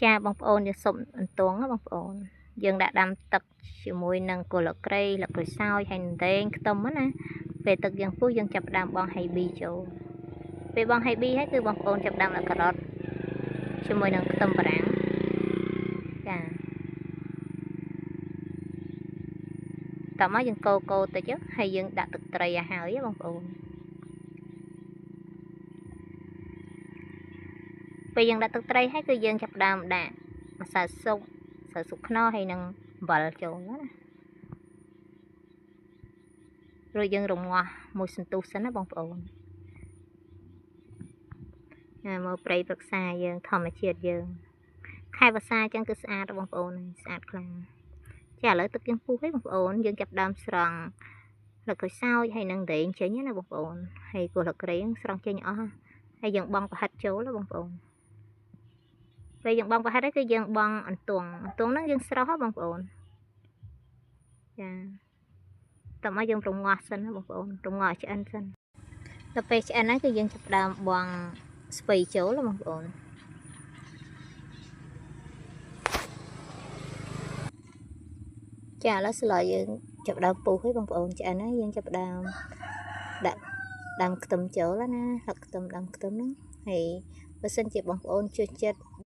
ចាបងប្អូនយើងស៊ុបអន្ទងបងប្អូនយើងដាក់ដាំទឹកជាមួយនឹងគល់ក្រីលក្រូចសើចហើយនឹងដែងខ្ទឹមណាពេលទឹកយើងពុះយើងចាប់ផ្ដើមបងហៃប៊ីចូលពេលបងហៃប៊ីហើយគឺបងប្អូនចាប់ផ្ដើមដាក់ការ៉ុតជាមួយនឹងខ្ទឹមបារាំងចាតោះមកយើងកូរកូរតិចហើយយើងដាក់ទឹកត្រីឲ្យហើយបងប្អូនពេលយើងដាក់ទឹកត្រីហើយគឺយើងចាប់ផ្ដើមដាក់ម្សៅស៊ុបម្សៅស៊ុបខ្នុរហើយនឹងអំបិលចូលណារួចយើងរងាស់មួយសន្ទុះសិនណាបងប្អូនណាមកព្រៃព្រឹក្សាយើងធម្មជាតិយើងខែវស្សាអញ្ចឹងគឺស្អាតបងប្អូនស្អាតខ្លាំងចាឥឡូវទឹកយើងពុះហើយបងប្អូនយើងចាប់ដើមស្រង់លក្រូចសើចហើយនឹងដែងចេញណាបងប្អូនហើយគោះលក្រីស្រង់ចេញអស់ហើយយើងបងប្រហិតចូលណាបងប្អូនពេលយើងបងប្រហិតហើយគឺយើងបងអន្ទងអន្ទងហ្នឹងយើងស្រស់ហ៎បងប្អូនចាតោះមកយើងរងាស់សិនណាបងប្អូនរងាស់ឲ្យឆ្អិនសិនដល់ពេលឆ្អិនហើយគឺយើងចាប់ដើមបងស្ពៃចូលណាបងប្អូនចាឥឡូវស្លយើងចាប់ដើមពុះហើយបងប្អូនឆ្អិនហើយយើងចាប់ដើមដាក់ដើមខ្ទឹមចូលណាហឹកខ្ទឹមដើមខ្ទឹមហ្នឹងហើយបើសិនជាបងប្អូនជួយចិត្ត